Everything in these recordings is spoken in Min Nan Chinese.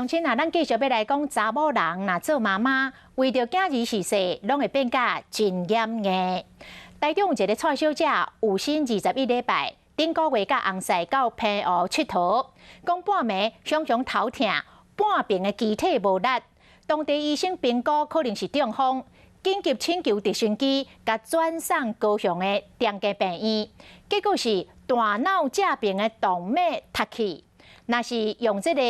鄉親啊，咱繼續欲來講查某人若做媽媽，為著囝兒序細，攏會變甲真嚴硬。台中有一个蔡小姐，有身21禮拜，頂個月佮翁婿到澎湖𨑨迌，講半暝常常頭疼，半邊的肢體無力，當地醫生評估可能是中風，緊急請求直升機共轉送高雄的長庚病院，結果是大腦這邊的動脈塌去，若是用這個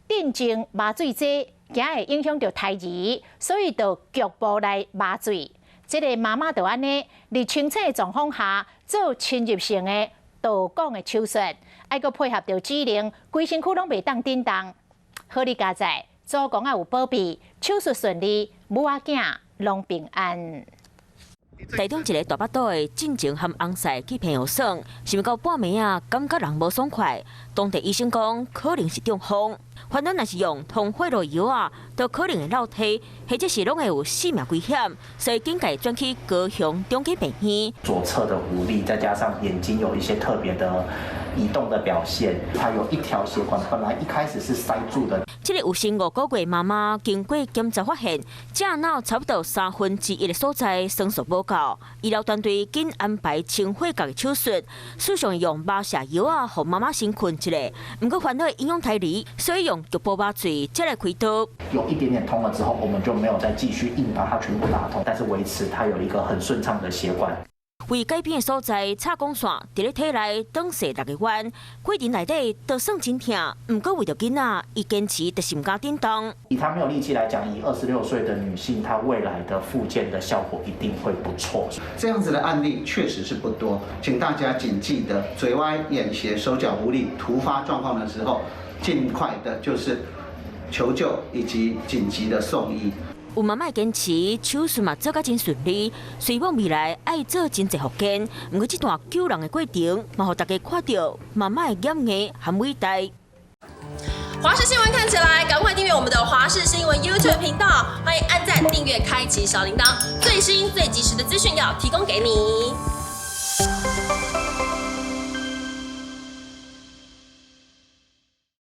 鎮靜麻醉劑，驚會影響著胎兒，所以就局部來麻醉。這个媽媽就按呢，佇清醒的狀況下做侵入性的導管的手術，愛閣配合著指令，規身軀攏袂當振動。好哩佳哉，祖公也有保庇，手術順利，母仔囝攏平安。台中一个大腹肚的進前和翁婿去澎湖耍，想袂到半暝啊，感覺人無爽快。當地醫生講可能是中風，反正若是用通血路藥啊，都可能會落體，或者是攏會有性命危險，所以緊急轉去高雄長庚病院。左側的無力，再加上眼睛有一些特別的移動的表現，它有一條血管本來一開始是塞住的。這个有生5個月媽媽經過檢查發現，正腦差不多1/3的所在栓塞無夠，醫療團隊緊安排清血管的手術，事先用麻瀉藥啊，予媽媽先睏一下。毋過煩惱會影響胎兒，所以用局部麻醉才來開刀。有一點點通了之後，我們就沒有再繼續硬把它全部打通，但是維持它有一個很順暢的血管。為改變的所在插管線，佇咧體內擋勢6個彎，過程內底都算真疼。毋過為著囡仔，伊堅持就是毋敢振動。以她沒有力氣來講，以26歲的女性，她未來的復健的效果一定會不錯。這樣子的案例確實是不多，請大家謹記得，嘴歪眼斜、手腳無力、突發狀況的時候，盡快的就是求救以及緊急的送醫。有媽媽堅持，手術嘛做甲真順利，雖罔未來愛做真濟復健，毋過這段救人的過程，嘛予大家看著媽媽的嚴硬和偉大。華視新聞看起來，趕快訂閱我們的華視新聞 YouTube 頻道，歡迎按讚、訂閱、開啟小鈴鐺，最新最及時的資訊要提供給你。